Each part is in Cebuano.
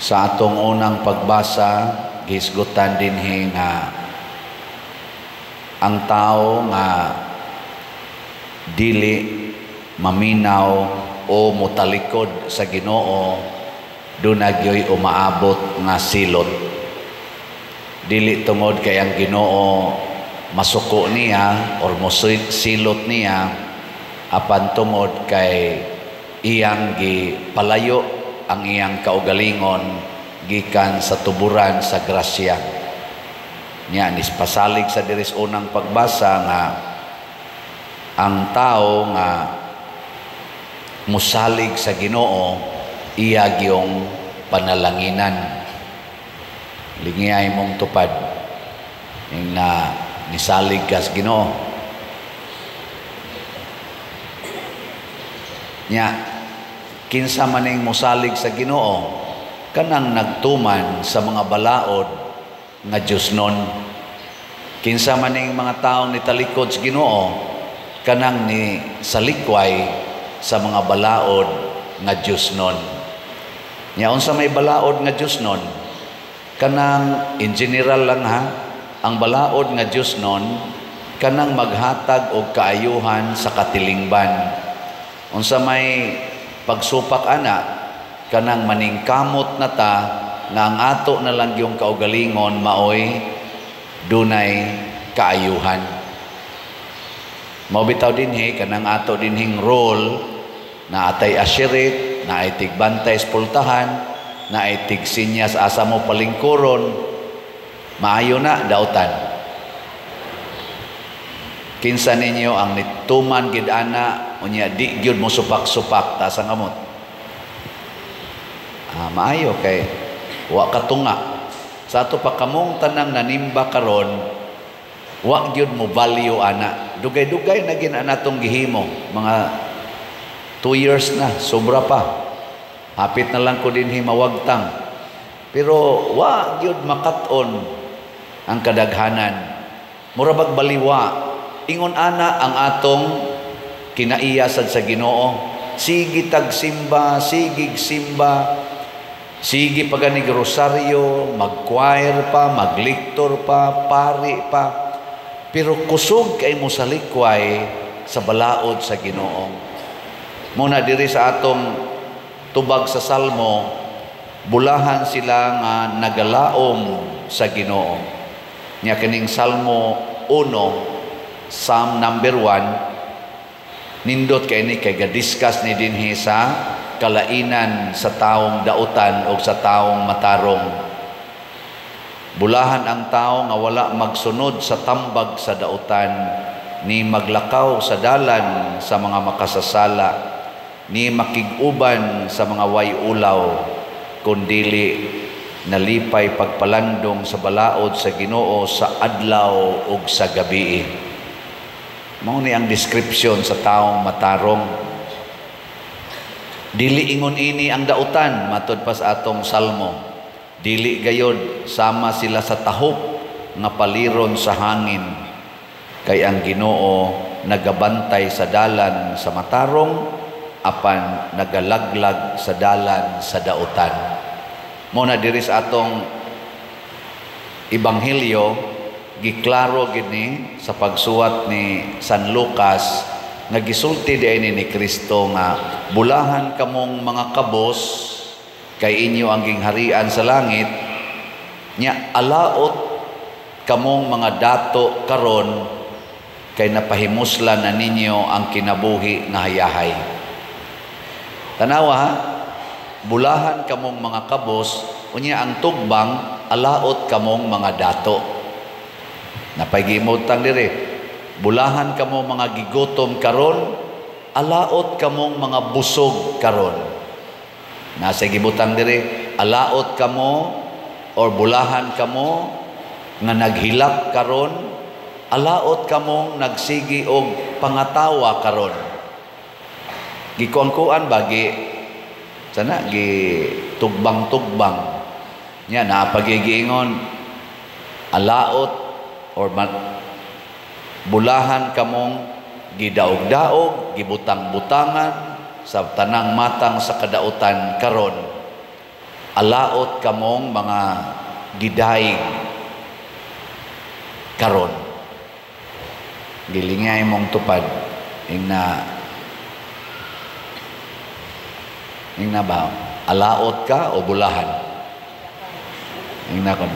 Sa atong unang pagbasa, gisgutan dinhi nga ang tao nga dili maminaw o motalikod sa Ginoo, duna gyoy umaabot nga silot. Dili tungod kay ang Ginoo masuko niya or mosilot niya, apan tungod kay iyang gipalayo ang iyang kaugalingon gikan sa tuburan sa grasya. Nya nispasalig sa diris unang pagbasa nga ang tao nga musalig sa Ginoo, iya gyung panalanginan. Lingiyay mong tupad ning na nisalig ka sa Ginoo. Nya kinsa maning mosalig sa Ginoo? Kanang nagtuman sa mga balaod nga Dios nun. Kinsa maning mga taong nitalikod sa Ginoo? Kanang ni salikway sa mga balaod nga Dios nun. Nya unsa may balaod nga Dios nun? Kanang in general lang ha, ang balaod nga Dios nun kanang maghatag og kaayuhan sa katilingban. Unsa may pagsupak ana? Kanang maningkamot na ta nga ang ato na lang yung kaugalingon maoy dunay kaayuhan. Mao bitaw dinhi kanang ato dinhing role na atay ashirit, na ay tigbantay sa pultahan, na ay tigsinyas asa mo palingkuron, maayo na dautan. Kinsa ninyo ang nituman gid ana unya di gyud mo supak-supak, taas ang kamot. Maayo kay wa katunga. Sa ato pa kamong tanang nanimba karon, wa gyud mo value ana. Dugay-dugay na gin ana tong gihimo, mga 2 years na, sobra pa. Hapit na lang ko dinhi mawagtang. Pero wa gyud makat-on ang kadaghanan. Mura bag baliwa. Ingon ana ang atong kinaiya sad sa Ginoo. Sige tagsimba, sige simba, sige paganig rosaryo, mag-choir pa, magliktor pa, pari pa. Pero kusog kay mo sa likway sa balaod sa Ginoo. Muna diri sa atong tubag sa Salmo, bulahan sila nga nagalaom sa Ginoo. Nya kining Salmo 1, Psalm number 1, nindot kay ni kay gadiscuss ni dinhi sa kalainan sa taong dautan o sa taong matarong. Bulahan ang tao nga wala magsunod sa tambag sa dautan, ni maglakaw sa dalan sa mga makasasala, ni makig-uban sa mga way ulaw, kundili nalipay pagpalandong sa balaod sa Ginoo sa adlaw ug sa gabii. Mao ni ang description sa taong matarong. Dili ingon ini ang dautan, matud pa sa atong salmo. Dili gayod sama sila sa tahop nga paliron sa hangin. Kay ang Ginoo nagabantay sa dalan sa matarong, apan nagalaglag sa dalan sa dautan. Mao na diri sa atong ebanghelyo, giklaro gid ni sa pagsuwat ni San Lucas nga gisulti di ni Kristo nga bulahan kamong mga kabos kay inyo ang gingharian sa langit. Nya alaot kamong mga dato karon kay napahimuslan na ninyo ang kinabuhi nga hayahay. Tanawa ha, bulahan kamong mga kabos, unya ang tugbang alaot kamong mga dato. Napagimutang dire, bulahan kamo mga gigutom karon, alaot kamong mga busog karon. Nasa gibutang dire, alaot kamo or bulahan kamo nga naghilak karon, alaot kamong nagsigi og pangatawa karon. Gikuan-kuan bagi sana gi tugbang-tugbang. Nya napagigiingon alaot or bulahan kamong gidaog-daog, gibutang-butangan sa tanang matang sa kadautan karon. Alaot kamong mga gidayeg karon. Gilingay mong tupad ingna ingna ba alaot ka o bulahan? Ingna kon.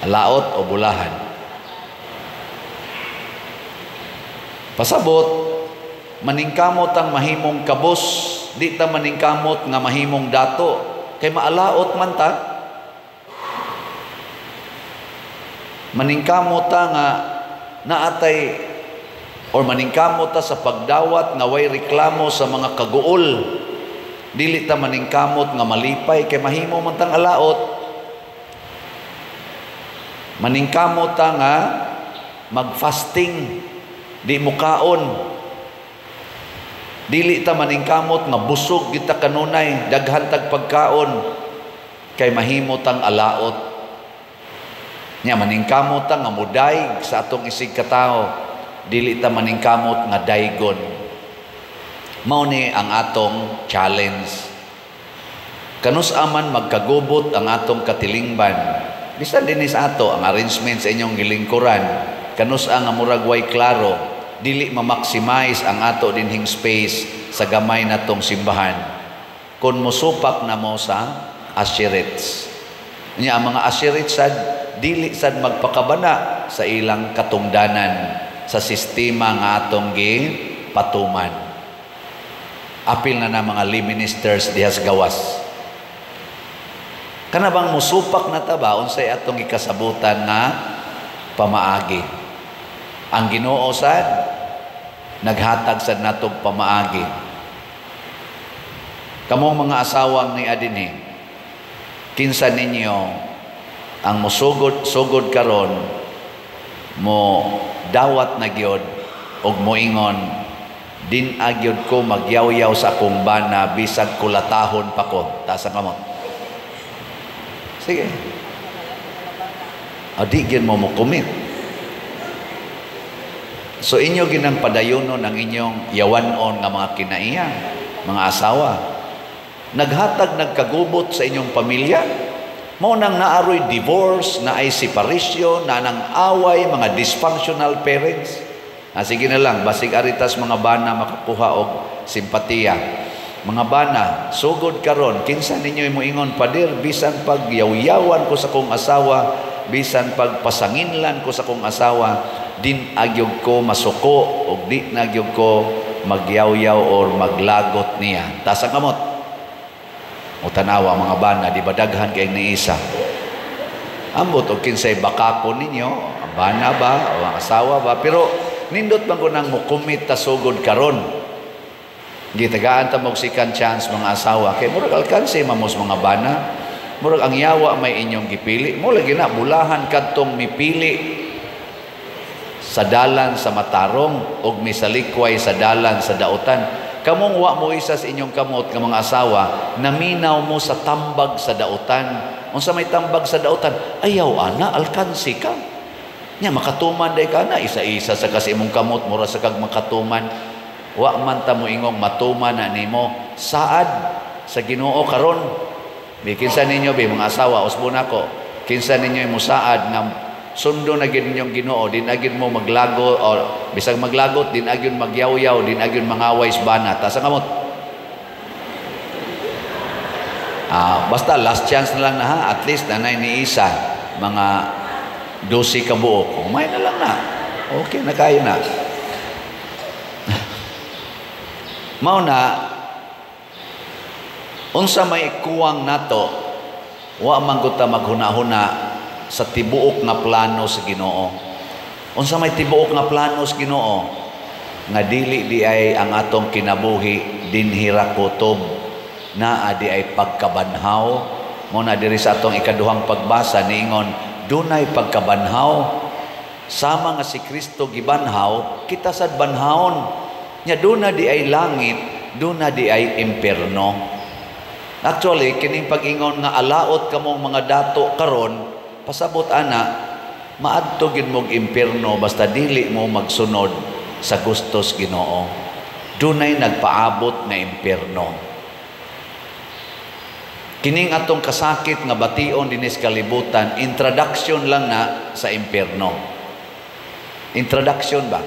Alaot o bulahan? Pasabot, maningkamot ang mahimong kabos, di ta maningkamot nga mahimong dato, kay maalaot man ta. Maningkamot ta nga naatay or maningkamot ta sa pagdawat nga way reklamo sa mga kaguol. Dili ta maningkamot nga malipay kay mahimo man tang alaot. Maningkamot ta nga magfasting, di mukaon. Dili ta maningkamot nga busog kita kanunay, daghan tag pagkaon kay mahimo tang alaot. Nya maningkamot ta nga mudayeg sa atong isig katawo, dili ta maningkamot nga daygon. Mao ni ang atong challenge. Kanus aman magkagubot ang atong katilingban. Bisan dinhi sa ato ang arrangement sa inyong gilingkuran, kanus ang murag way klaro, dili ma-maximize ang ato dinhing space sa gamay natong simbahan. Kun mosupak na mo sa asherets. Nya ang mga asherets sad dili sad magpakabana sa ilang katungdanan sa sistema nga atong gipatuman. Apil na na mga lay ministers diha sa gawas. Kana bang musupak na ta ba unsay atong gikasabutan nga pamaagi? Ang Ginoo sad naghatag sad natong pamaagi. Kamong mga asawang ni adinhi, kinsa ninyo ang musugod sugod karon mo dawat na gyud og moingon, din agyod ko magyawyaw sa akong bana bisag kulatahon pa ko. Taas ang kamot. Sige. O, di gyud mo mo-commit. So inyo ginang padayonon ang inyong yawanon nga mga kinaiya, mga asawa. Naghatag nagkagubot sa inyong pamilya. Mao nang naaroy divorce, naay separation, na nang away, mga dysfunctional parents. Ah, sige na lang, basig aritas mga bana makakuha og simpatiya. Mga bana, sugod karon, kinsa ninyo moingon, "Pader, bisan pag yaw-yawan ko sa kong asawa, bisan pag pasanginlan ko sa kong asawa, din agyog ko masuko og di nagyog ko magyawyaw or maglagot niya." Taas ang kamot. O tanawa mga bana, di ba daghan kay niisa? Ambot og kinsay bakako ninyo, ang bana ba o ang asawa ba, pero nindot man ko nang mokumit ta sugod karon. Gitagaan ta mog second chance mga asawa kay murag alkanse mamos mga bana. Murag ang yawa may inyong gipili. Mo lagi na bulahan kadtong mipili sa dalan sa matarong og misalikway sa dalan sa dautan. Kamong wa mo isa sa inyong kamot nga mga asawa, naminaw mo sa tambag sa dautan. Unsa may tambag sa dautan? Ayaw ana, alkanse ka. Nya makatuman day ka na, isa-isa sa kasi imong kamot mura sa kag makatuman. Wa man ta mo ingong matuman na nimo saad sa Ginoo karon. Bi kinsa ninyo bi mga asawa, usbon ako. Kinsa ninyo musaad nga sundo na gid ninyong Ginoo, din agyon mo maglago o bisag maglagot, din agyon magyawyaw, din agyon mangaway sa bana. Taas ang kamot. Basta last chance na lang na ha, at least nanay ni isa mga 12 ka buok. Kumay na lang na. Okay na kayo na. Mao na unsa may kuwang nato, wa man gud ta maghuna-huna sa tibuok nga plano sa Ginoo. Unsa may tibuok nga plano sa Ginoo? Nga dili di ay ang atong kinabuhi dinhi ra kutob, naa di ay pagkabanhaw. Mo na diri sa atong ikaduhang pagbasa niingon, dunay pagkabanhaw. Sama nga si Kristo gibanhaw, kita sad banhawon. Nya duna di ay langit, duna di ay impierno. Actually, kining pag-ingon nga alaot kamong mga dato karon, pasabot ana, maadto gid mog impierno basta dili mo magsunod sa gustos Ginoo. Dunay nagpaabot nga impierno. Kining atong kasakit nga bation dinis kalibutan, introduction lang na sa impierno. Introduction ba?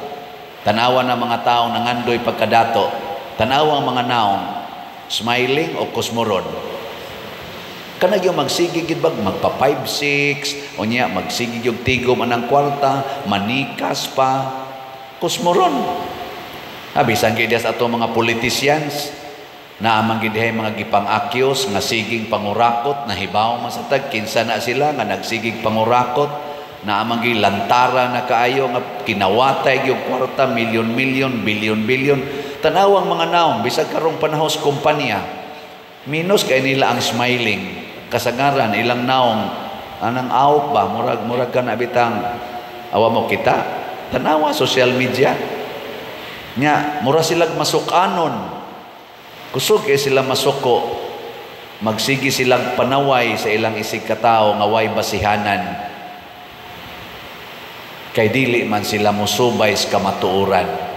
Tanawa na mga tao nangandoy pagkadato. Tanawa ang mga naong, smiling o kusmoron. Kanag yung magsige gid bag magpa 5-6, o niya magsige yung tigom anang kwarta, manikas pa, kusmoron. Ha, bisan gid sa ato mga politicians, naa man gid mga gipang-akyos nga siging pangurakot, nahibaw man sa tag kinsa na sila nga nagsigig pangurakot, naa man gid lantara na kaayo nga kinawatay gyud kwarta, milyon-milyon, bilyon-bilyon. Tanawang mga naong bisag karong panahon sa kumpanya, minus kay nila ang smiling. Kasagaran ilang naong anang awok ba, murag murag ka na bitang awa mo kita tanawa social media nya, mura silag masukanon, kusog kay sila masuko, magsigi silang panaway sa ilang isig katao nga way basihanan, kay dili man sila mosubay sa kamatuoran.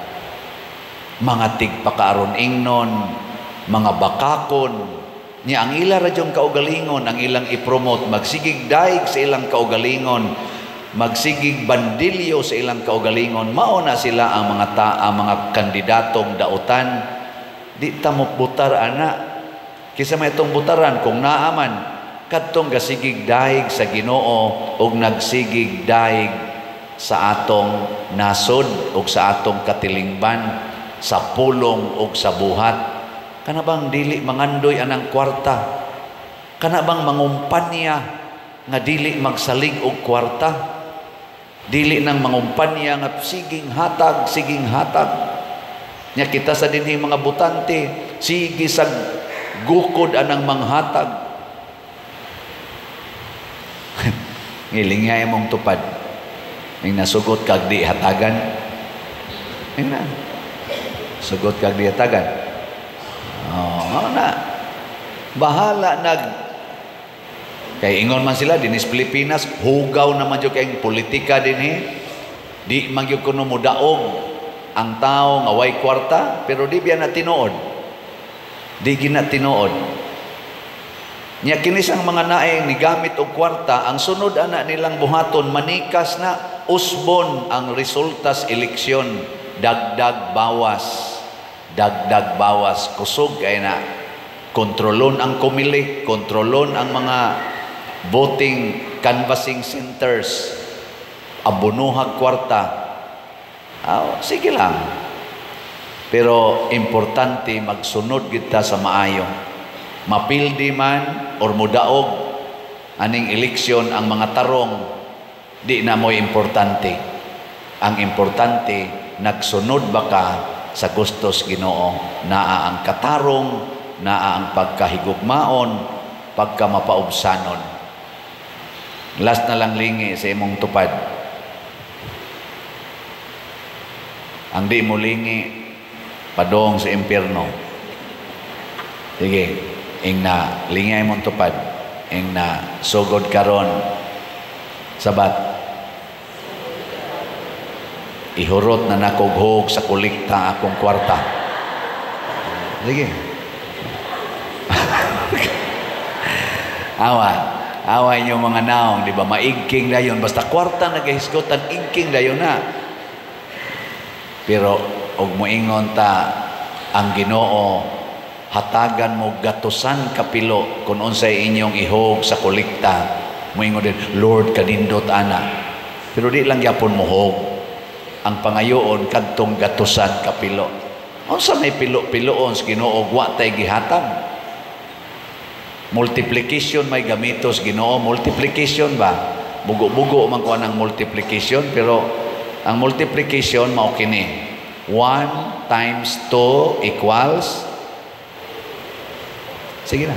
Mga tigpakaaron ingnon, mga bakakon niya, ang ila radyong kaugalingon ang ilang ipromote, magsigig daig sa ilang kaugalingon, magsigig bandilyo sa ilang kaugalingon. Mao na sila ang mga ang mga kandidatong dautan. Di ta mo butar ana. Kisa may itong butaran kung naaman kadtong gasigig daig sa Ginoo ug nagsigig daig sa atong nasod ug sa atong katilingban, sa pulong ug sa buhat. Kana bang dili mangandoy anang kwarta? Kana bang mangumpanya nga dili magsalig og kwarta? Dili nang mangumpanya nga siging hatag, siging hatag. Nya kita sa dinhi mga butante, sige sa gukod anang manghatag. Ngilingay mong tupad. Ning nasugot kag di hatagan. Ning na. Sugot kag di hatagan. Oh, na. Bahala nag kay ingon man sila dinis Pilipinas, hugaw naman jud kay politika dinhi. Di man gyud kuno modaog ang tao nga way kwarta, pero di biya na tinuod. Di gina tinuod. Nya kini sang mga naeng nigamit og kwarta, ang sunod ana nilang buhaton manikas na, usbon ang resultas eleksyon, dagdag bawas. Dagdag bawas, kusog kay na. Kontrolon ang kumilik, kontrolon ang mga voting canvassing centers, abonohag kwarta. Oh, sige lang. Pero importante magsunod kita sa maayo. Mapildi man or mudaog aning eleksyon ang mga tarong, di na mo'y importante. Ang importante, nagsunod ba ka sa gustos Ginoo? Naa ang katarong, naa ang pagkahigugmaon, pagkamapaubsanon. Last na lang, lingi sa imong tupad. Ang di mo lingi, padong sa impierno. Sige, ing na lingi imong tupad, ing na sugod karon sabat, ihurot na nakoghog sa kolekta akong kwarta. Sige. Awa, awa inyong mga naong, di ba? Maigking dayon. Basta kwarta nagahisgotan, igking dayon na. Pero, og moingon ta, ang Ginoo, hatagan mo gatusan kapilo kung unsay inyong ihog sa kolekta. Moingon din, "Lord, kanindot ana." Pero di lang gyapon mohog. Ang pangayoon kadtong gatusan kapilo. Unsa may pilo-piloon sa Ginoo wa tay gihatag? Multiplication may gamitos Ginoo, multiplication ba? Bugo-bugo man ko ang multiplication, pero ang multiplication mao kini. 1 times 2 equals, sige na,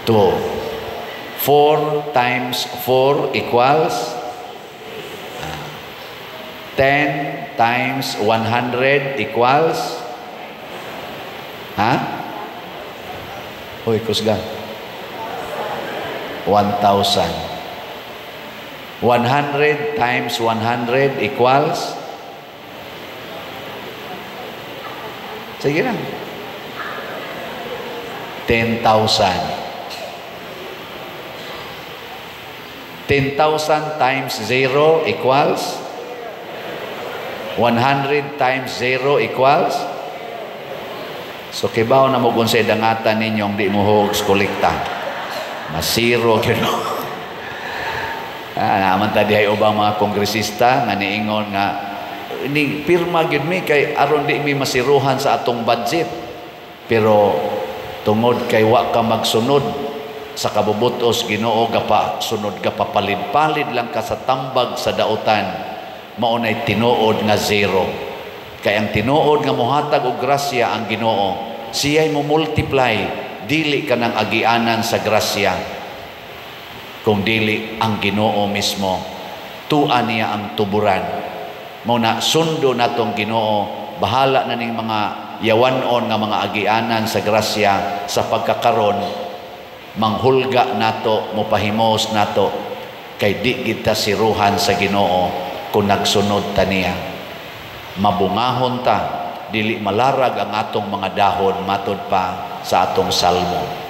2. 4 times 4 equals 10 times 100 equals, ha? Hoy, kusga. 1,000. 100 times 100 equals, sige na, 10,000. 10,000 times 0 equals 100 times 0 equals. So kibaw na mo kung unsay dangatan ninyong di mo hog kolekta. Masiro gyud. Ah, naman ta dihay ubang mga kongresista nga niingon nga ni pirma gyud mi kay aron di mi masiruhan sa atong budget. Pero tungod kay wa ka magsunod sa kabubutos Ginoo, gapa sunod gapapalid-palid lang ka sa tambag sa dautan, mao nay tinuod nga zero. Kay ang tinuod nga mohatag og grasya ang Ginoo, siya'y mo multiply, dili ka nang agianan sa grasya kung dili ang Ginoo mismo. Tua niya ang tuburan. Mao na sundo natong Ginoo, bahala na ning mga yawanon nga mga agianan sa grasya. Sa pagkakaron, manghulga nato, mopahimos nato, kay di kita siruhan sa Ginoo kung nagsunod ta niya. Mabungahon ta, dili malarag ang atong mga dahon, matod pa sa atong salmo.